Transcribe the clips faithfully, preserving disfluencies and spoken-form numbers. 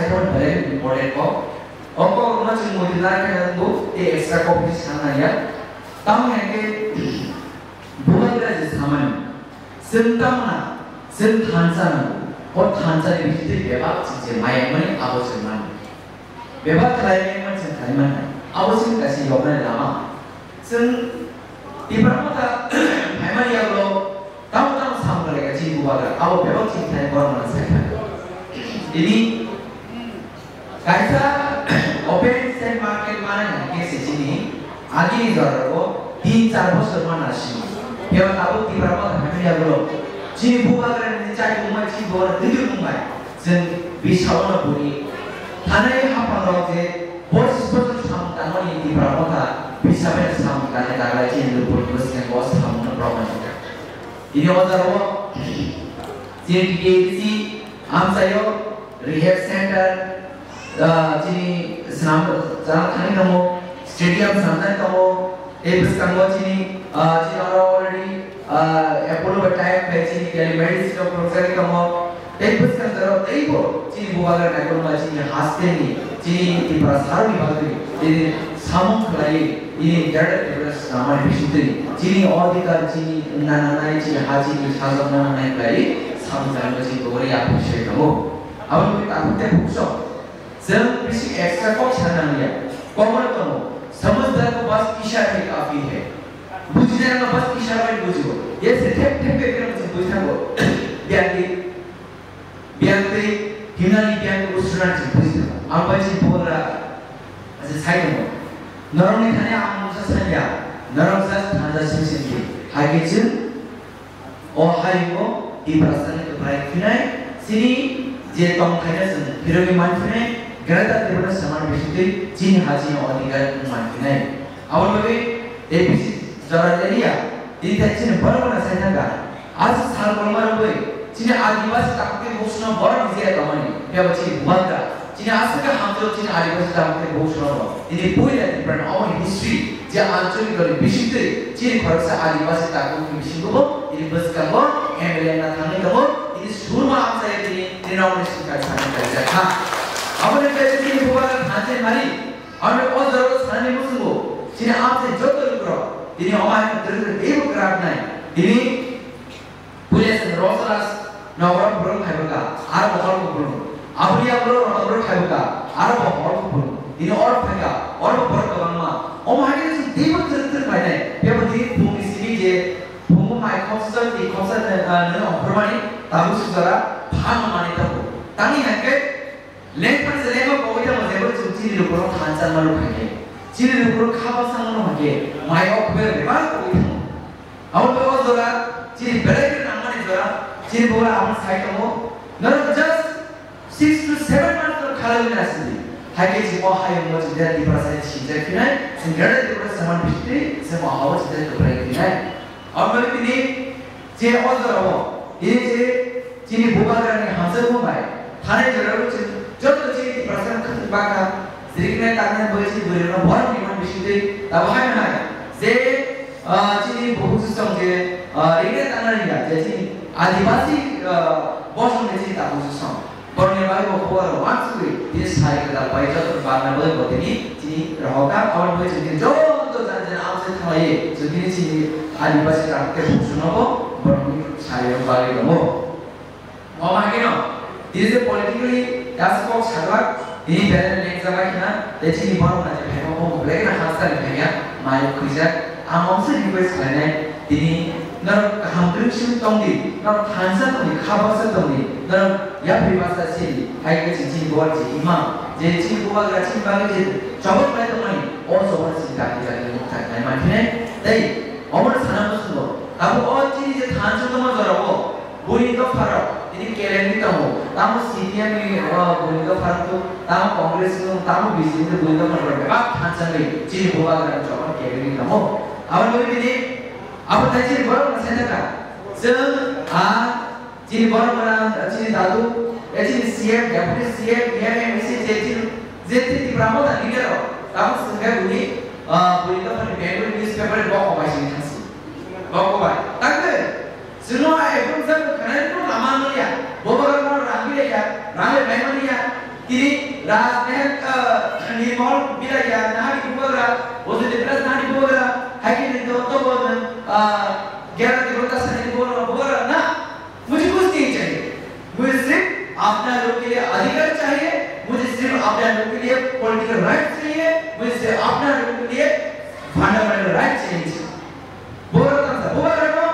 Very important kok. O kok no chwng muitu na khe bo te extra kok ni sana ya. Tamo ya ke bubagra je samani. Chwng tamo na, chwng thansa na. O thansa ni bising twi bebak chwng je mayang mani abo chwng mani. Bebak khlai mani chwng khlai mani. Abo chwng kaisa yoknai lama. Chwng Tipra Motha phaimani yagulo tamo tamo samung khlaikha chini bubagra, abo bebak chini thani borok mano saikha. Tini kaisa open state market manai hai khe se chini agini jorao tin char bosor mana simi. Phiya abo Tipra Motha phaimani yagulo chini bubagra ni chai tongmai chini bubagra twi tongmai. Chwng bisao no buni thanai haphangrok je pochis bochor samung tangmani Tipra Motha bisa bai samung tangnai daglai chini lupur bwskango samung no proman kha. Tini o jagao chini T T A D C amchaio rehab center, ah, chini swnam, chwng thani tongo, stadium swnamnai tongo, tei bwskango chini, ah, chini oro already, ah, Apollo bai tie up khai chini telemedicine rok phwrwngchagwi tongo, tei bwskang jora teibo chini bubagra naikolma chini hasteni, chini Tripura saroni bagwi, chini samung khlaiwi, chini greater Tripura swnamani bisingtwi, chini odhikar, chini wngna nangnai, chini ha, chini sajwkna nangnai khlaiwi, samung khlaiwi chini bubagra yapri se tongo. Aboni bagwi tabuk tei bukso. Chwng bisi extra kok sana nangliya. Kokno tongo, "Samajhdar ko bas ishara hi kafi hai." Bujinai no bas ishara bai bujibo. Ye se thep thep ke kira chwng buji thango. Biyang twi, biyang twi, himnani biyang twi usrana chwng buji thango. Ang bai chini bubagra ase sai tongo. Norokni thani ang mungsa sanya. Norok just thanda simi simi. Hai khe chwng O hayungo Tiprasani kwprai phinai, chini je tongthaino chwng phirogwi manphinai, Greater Tripura State bisingtwi chini ha chini odhikar wng manphinai. Aboni bagwi A P C jora area, tini thai chini borok no sai thangkha. Aswk sal kolma rwgwi chini Adibasi takhuk tei bukhuksano borok ni je tongmani, phiya bo chini bubagra. Chini aswk khe hamjwk chini Adibasi tabuk tei bukhuksano bo. Tini puila Tripura ni omo ni history je ancholik dol ni bisingtwi chini khoroksa Adibasi takhuk ni bisingo bo tini bwskango M L A na thangwi tongo. Tini surma amchai tini, tini omo ni simi kaisa thangwi kaijak kha. Aboni khe chini bubagra thansa mari, aro o jora sanani muchungo chini amchai joto lukurok tini omo hai kwrwng kwrwng teibo kwrak nai. Tini Puila chwng Rosras nogo borok phai bwkha, aro bo hor kuphur. Aboni yagulo Rosras borok phai bwkha, aro bo hor kuphur. Tini oro phaikha, oro bo borok kwbangma. Omo hai khe chwng teibo twrwk twrwk phainai. Phiya bo tini phungni simi je phungo mai khoksa, twi khoksa, ah, nini ongkhormani tabuk sujora phano manwi tongo. Tamni hai khe Lengpani se lengma kogwi tamo, jebo chwng chini lukurok thansa mano hai khe, chini lukurok kha bwsa mano hai khe, mai o khe bebak kogwi tamo. Abo khe o jora chini belai khe nangmani jora, chini bugra aboni sai tongo. Norok just six to seven months no khalaiwi nasidi. Hai khe chini o hayungo chini Tiprasa ni sinjak phinai, chini Greater Tripura State bisingtwi chini o hao chini kwplai phinai. Aboni tini je o jorao, tini je chini bubagrani hamjakmung bai thanai jorao chwng joto chini Tiprasa khwtwng bakha, jiriknai tangnai bai chini bwrwirokno borok ni man bisingtwi tabo hai hai je, ah, chini bukhuk song je, ah, ringnai tangnai ringa je chini Adibasi, ah, bosong ni chini tabuk song. Borokni bagwi bo khobor wansugwi tini sai kwtal pai joto bagna bagwi bo tini chini rohorkha, aboni bagwi chini joto jani jani amchai thanglaiwi chwng tini chini Adibasi rang khe bukhuksano bo borokni sai bagwi tongo. Omo haino tini je politically taswk sajak, tini belai lengjak bai khna, tei chini borok na je phaima bo belai khna hasteni phaiya, mai khwijak, ang omsa request khlainai. Tini norok kaham kwrwng simi tongdi, norok thansa tongdi, kha bwsa tongdi, norok yapri bwsa sidi, hai khe chini, chini bubagra je imang, je chini bubagra chini bagwi je chobok khlai tongmani, o chobok chini dagi dagi mukthai khlai man khe, tei omono sana muchungo, abo o chini je thansa tongma jorao, buini dopharok, tini kelengwi tongo, tamo C P M ni, o, buini dopharok, tamo Congress ni, tamo B J P ni buini dopharok, bebak thansa ni chini bubagra chobok kelengwi tongo. Aboni bagwi tini Abo tai chini borok no sai thaka. Chwng a chini borok no chini dadu, e chini C M, Deputy C M, M M, M C, je chini, je chini Tipra Motha leader rok. Tamo swngkhe buni, ah, buni dophani Bengali newspaper bo kobai sini thangsi. Bo kobai. Tangkhe, chwngno a ekdom jang khanai no lama manya. Bo borok no rang bilai ya, rang le bai manya. Tini Raj Mehak, ah, Nirmal Biraya nahani bubagra, Ojit Press nahani bubagra, Haikini Dotto Bodan, ah, Gerati Gota Sani bubagra, bubagra na. मुझे कुछ नहीं चाहिए। मुझे सिर्फ अपना लोग के लिए अधिकार चाहिए। मुझे सिर्फ अपना लोग के लिए पॉलिटिकल राइट चाहिए। मुझे सिर्फ अपना लोग के लिए फंडामेंटल राइट चाहिए। Bubagra tangsa, bubagra no,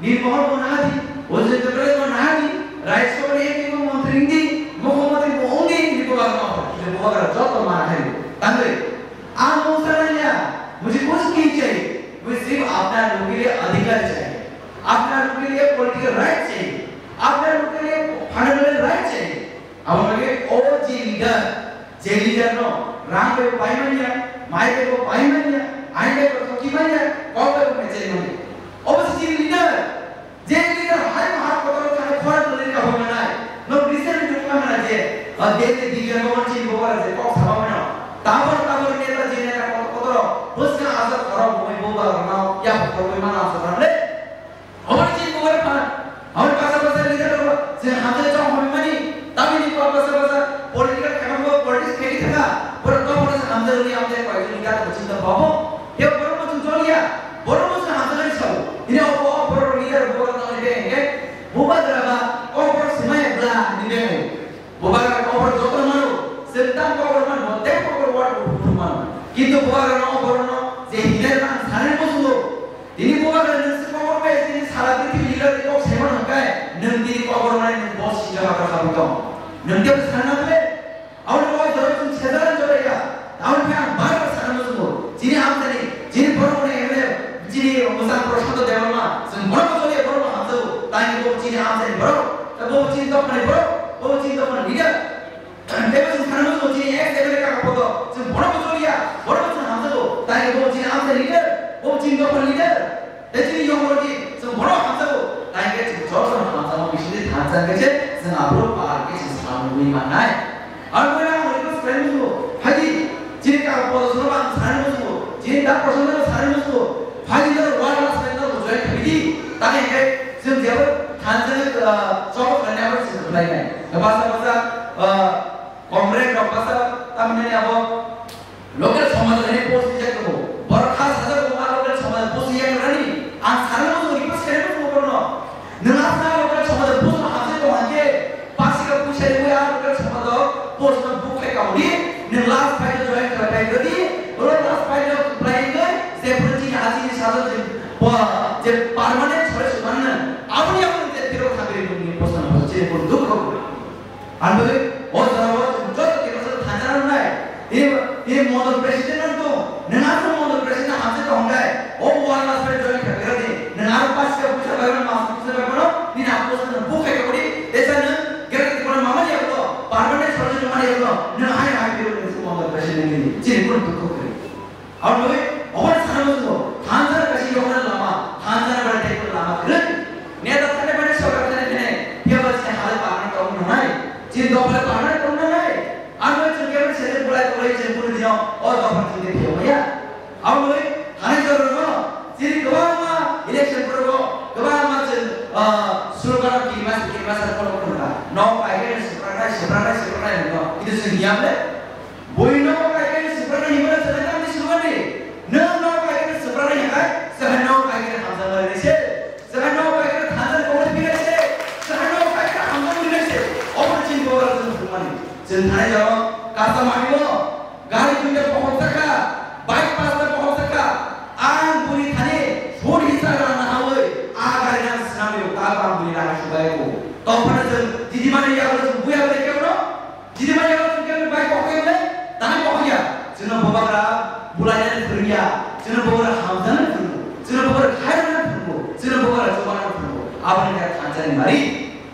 ni mohor mo nahadi, Ojit Press mo nahadi, Rajya Sabha ni M P mo montri hindi, mukhyamantri mo ongdi, ni bubagra no, ni bubagra joto ma hai, tangri. Ang mungsa nanya, mujhe kuch nahi chahiye, mujhe sirf apna log ke liye adhikar chahiye, apna log ke liye political right chahiye, apna log ke liye fundamental right chahiye. Abo lage o je leader, je leader no, rang bai pai manya, mai bai pai manya, ain bai thoki manya, kok bai manya. Obo se leader, je leader hai ma har kotor thani khora tuli ka hoi manai. No recent ni ka mana je, a de de di ga no chin bo je kok sama mana. Tabor tabor neta je neta kotor kotor, bus ka azar khora boi bo ba no, ya khora boi mana azar le. Obo ni chini bubagra phan. Obo ni bwsa bwsa leader rok chwng hamjak chong hwnwi mani. Tamoni bubagra bwsa bwsa political khaima bo politics khaidi thaka. Borok no bono hamjak rwni amjak bai chini leader rok chini bobo. He borok no chwng choliya. Borok no chwng hamjak rwni sao. Ini obo borok leader borok no be hwnkhe bubagra ba o borok swmai bla ni be. Bubagra kobor joto mano, chwng tang kobor mano, tei kobor ward bo buphuru mano. Kintu bubagra no kobor no je hinai rang sanai muchungo. Tini bubagra nwng se kobor bai tini sara prithibi leader ni kok saiman hwnkhe, nwng tini kobor mani nwng boss sijak hagra habwi tong. Nwng tei sanai na ble? Aboni kok jorok chwng sejaran joraiya. Aboni khe ang bar bar sana muchungo. Chini amchani, chini borok ni M L A, chini mwchang Prashanto Debbarma, chwng bono bo choliya, bono bo hamjago. Tani bo chini amchani borok, tei bo chini dophani borok, bo chini dophani leader. Tei bo chwng sana muchungo chini ex M L A kaka poto, chwng bono bo choliya, bono bo chwng hamjago. Tani bo chini amchani leader, bo chini dophani leader. Tei chini yong rodi, chwng bono hamjago. Tani khe chwng joto no hamjakma bisingtwi thansa khe se, chwng aphuru par khe chwng samung wngwi mannai. Ang khe ang request khlai muchungo, phaidi, chini kaka poto sono ang sana muchungo, chini da Prashanto no sana muchungo, phaidi no ward last line no join khaidi, tani khe chwng jebo thansa, ah, chobo khlainai abo chwng khlainai. Basa basa, ah, comrade rok basa tamni abo local somaj ni post rijak tongo. Borok kha sajak tongo, local somaj post rijak rani. Ang sana muchungo, request khlai muchungo borokno. Nwng aswk local somaj post no hamjak tongo hwnkhe, pasika puisa riwi a local somaj post no book khai kaudi, nwng last fight o join khlai pai rwdi, oro last fight o khlai wngwi, je phuru chini hachini sajak je, je permanent sori sumanna, aboni abo je phirok thangwi nwngni post no chini phuru dukho. Ang bagwi o jorao chwng joto kebo joto thansa rwnai. Tini, tini model president ang tong, nwng aswk model president hamjak tong hwnkhe, o wall aswk join kha kira di, nwng aro pash kha puisa bai mano, mas puisa bai mano, nini apos nwng bukhai kha di, tesa nwng kira di kono mama ya to, permanent solution mani ya to, nwng hai hai kira di model president ni, chini kono dukho kiri. Aboni bagwi obono sana muchungo, thansa kaisa yokna lama, thansa bai tei lama kwrwi. Neta thani bai sorkar thani phene, phiya ba chini hale parna tong nangnai, chini dopha le parna tong nangnai. Ang bai chwng khe sejak bulai bulai chwng kunu dino, o dopha chwng khe phiya maya. Aboni bagwi thani jorno, chini kwbangma election phurugo, kwbangma chwng, ah, slogan kirima kirima sa kono kono ka. No, kaike sipranai, sipranai, sipranai no. Itu sing yam le. Bui no kaike sipranai himna sana kami sumani. Nwng no kaike sipranai hakai, sana no kaike hamsa lai se. Sana no kaike thansa kong pina se. Sana no kaike hamsa lai se. Obo chini bawal chwng sumani. Chwng thani jaro kasa mani no. Gari duita pohok saka, bike pasta pohok saka. Ang buni thani suri sa rana hawi. A gari nang sinami ta bang buni rana subai ko. Topana chwng didi mani ya chwng buya bai kemno. Jidi manya chwng khe bai kok ya le, tani kok ya. Chwngno bubagra bulainani phwrwngya, chwngno bubagra hamjaknani phwrwngo, chwngno bubagra khairoknani phwrwngo, chwngno bubagra chubanani phwrwngo. Aboni khe thansa ni mari.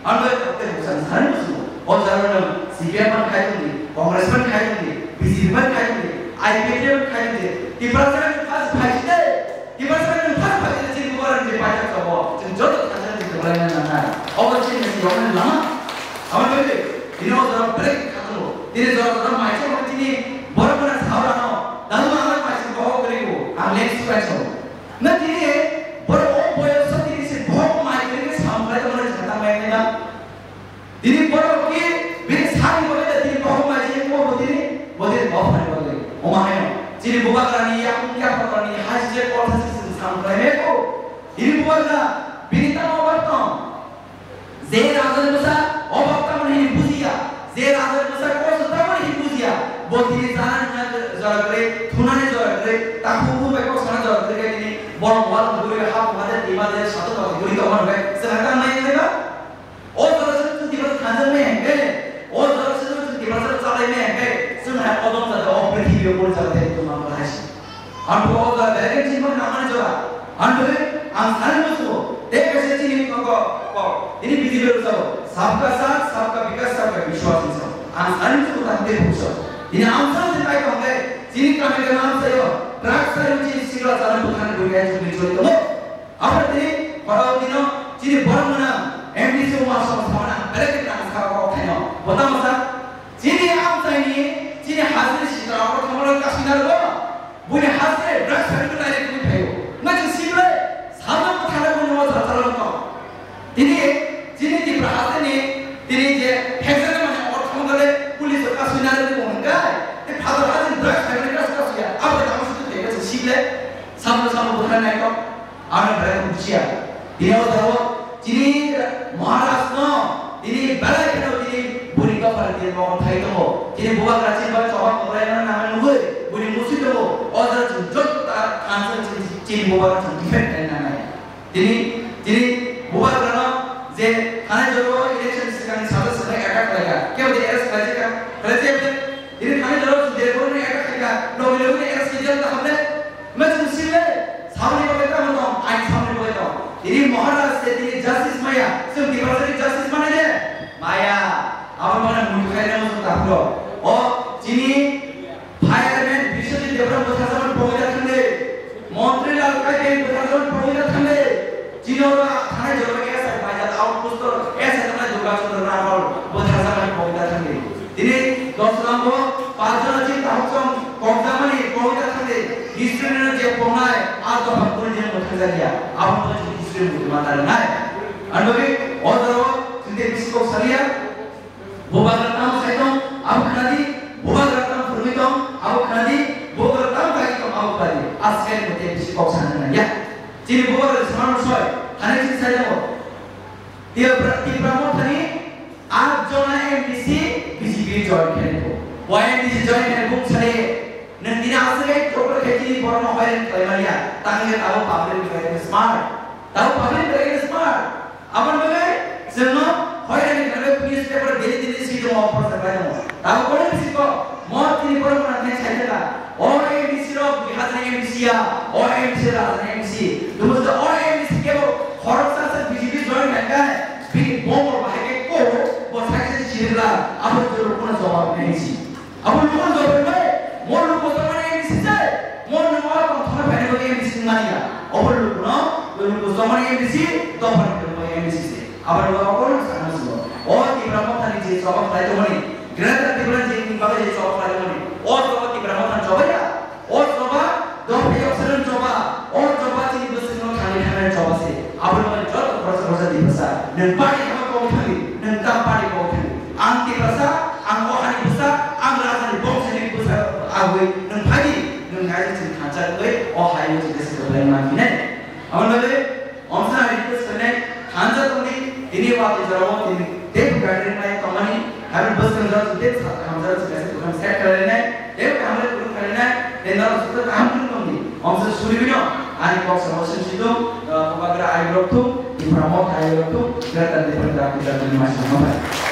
Ang bai kok tei bwsang sanani bwswngo. O jora no C P M ban khai tongdi, Congress ban khai tongdi, B J P ban khai tongdi, I P F T ban khai tongdi. Tiprasa ni first khai tongdi. Tiprasa ni first khai tongdi, chini bubagra ni paita chobo. Chwng joto thansa ni bulainani nangnai. Obo chini yoknani lama. Aboni bagwi tini o jora belai khe kha tongo. Tini jora jora mai se hwnwi tini borok mwnang sawi rano, dano ang mai se bohok kwrwi bo, ang next prize hwnwi. Na tini borok o boyoso tini se bohok mai kwrwi khe samung khlai tongmani jata mai nai na. Tini borok ki bini sari bo tini bohok mai se Bubagrani yakung yaphatrani hajje kotha se chwng sam khlaimai ko. Ini bubagra bini tamo obab tong. Je raja ni bwsa obab tamo hini bujiya. Je raja ni bwsa kosto tamo hini bujiya. Bo tini jana nungna jora kwrwi, thunani jora kwrwi, takhuk bubai kok sana jora kwrwi khe tini borok wal kwrwi hap wade tima de sato pati guri tongma nungkhe. Chwng tamo nai nai ba? O jora se chwng Tiprasa thanjakmani hwnkhe, o jora se chwng Tiprasa chalaimani hwnkhe, chwng hai odom jata o prithibi o porichalo tei tongma wng hai se. Ang bo o jora direct chini bagwi nangmani jora. Ang bo ang sani musugo, tei kaisa chini nogo kok. Tini B J P rwchapbo, sabka saath, sabka vikas, sabka vishwas hinwi sao. Ang sani musugo tamo tei busa. Tini ang sani se tai tongkhe, chini kami kami ang sayo, drugs sayo chini sikla chana buthani buikai chini choli tongo. Abo tini, oro tino, chini borok mwnang, M D C wngma song samana, belai khe tang sa o khaino. Bota masa, chini amchaini, chini hajini sitra oro thamolo kasina rwgo. Buni hajini drugs sari ko direct kuni phaio. Nga chwng sible, samno ko thana buni mo sa chala ko. Tini, chini Tipra hajini, tini je, hekjana mane oro thamole, police o kasina rwgo hwnkai. Te father hajini drugs sari ko kasya, abo tamo sutu te chwng sible, samno samno buthar nai ko. Ano belai bujiya. Tini o jago chini Maharaj no, tini belai kheno tini buni kapar tini mo thai tongo. Tini bubagra chini bai choba korai no nang nugui, buni musi tongo. O jaga chini jot ta thansa chini, chini bubagra chini defend kai nang nai. Tini, tini bubagra no je thanai joro election sikang sata sata attack laika. Kebo de arrest laika, laika. Tini thanai joro chini de buni attack laika. Logi logi arrest kejal ta hamle. Mechung sile, samni bagwi tamo tong, ain samni bagwi tong. Tini Maharaj se tini justice maya, chwng Tiprasani justice mane de? Maya, abo mane mui khaina mo ta phro. O, chini fireman Biswajit Debbarma bwtharjakmani pogwi da thangde. Montri Lal Kaiteng bwtharjakmani pogwi da thangde. Chini oro thanai jora S I Baijal outpost o S I thanai Durga Chandra Rao bwtharjakmani pogwi da thangde. Tini Dosrambo Pajana Chin Tahoksong Kokdamani Kohita Thangde History no je pongnai a dopha kuri je mwthangjakya. Abo no je history mwtwi ma tarinai. Anbagwi o jora o tinte bisi kok salia. Bubagra tamo saitong abo khnadi, bubagra tamo phwrwngwi tong abo khnadi, bubagra tamo khlai tong abo khnadi. Aswk ni tinte bisi kok sana nangya. Chini bubagra samano soi, thani chini saitong. Tipra, Tipra Mothani Aat jona M D C B J P join khainai bo. Bo M D C join khainai bung sale, nwng tini aswk hai chokra khe chini borokno hoiran khlai manya, tangwi khe tabuk public belai khe smart. Tabuk public belai khe smart. Aboni bagwi chwngno hoiran khlai newspaper daily daily si tongo, poster khlai tongo. Tabuk kono bisi kok, mo tini borok mwnang khe sai thaka. O M D C rok Bihar ni M D C ya, o M D C Rajani M D C. Dumo se o M D C kebo khoroksa se B J P join khaikha, bini bomor bahai khe ko, bo sai se chirla, abo joro kono jawab nahi si. Abo lukuno jawab nahi, mo luku samani M D C se, mo nungwa tong thona phani bo M D C mani ya. Abo lukuno, luku samani M D C, dophani bo M D C se. Abo luku abo kono sana si. O Tipra Mothani je jawab khlai tongmani, Greater Tipra je ni bagwi je choba khlaimani, o choba Tipra Motha choba ya, o choba dophai oxygen choba, o choba chini bwswkno thangwi thangwi choba se. Aboni bagwi joto khoroksa khoroksa Tiprasa, nwng party hama kok thangwi, nwng tam party kok thangwi. Ang Tiprasa, ang o hani bwsa, ang rajani bongshani bwsa agwi nwng phaidi, nwng kaisa chini thansa wngwi o hai o chini se kwplai ma phinai. Aboni bagwi omsa request khainai, thansa tongdi, tini watwi jorao tini tei gathering lai tongmani, harni bwskang jorao tini tei hamjak tini kaisa program set khlainai, tei hamle program khlainai, tei norok joto kaham khe tongdi. Omsa suribino, ani kok samo sing sidung, eh, Bubagra ayuk rok thung, Tipra Motha ayuk rok thung, Greater Tipra Dam Tipra Dam Masi Motha.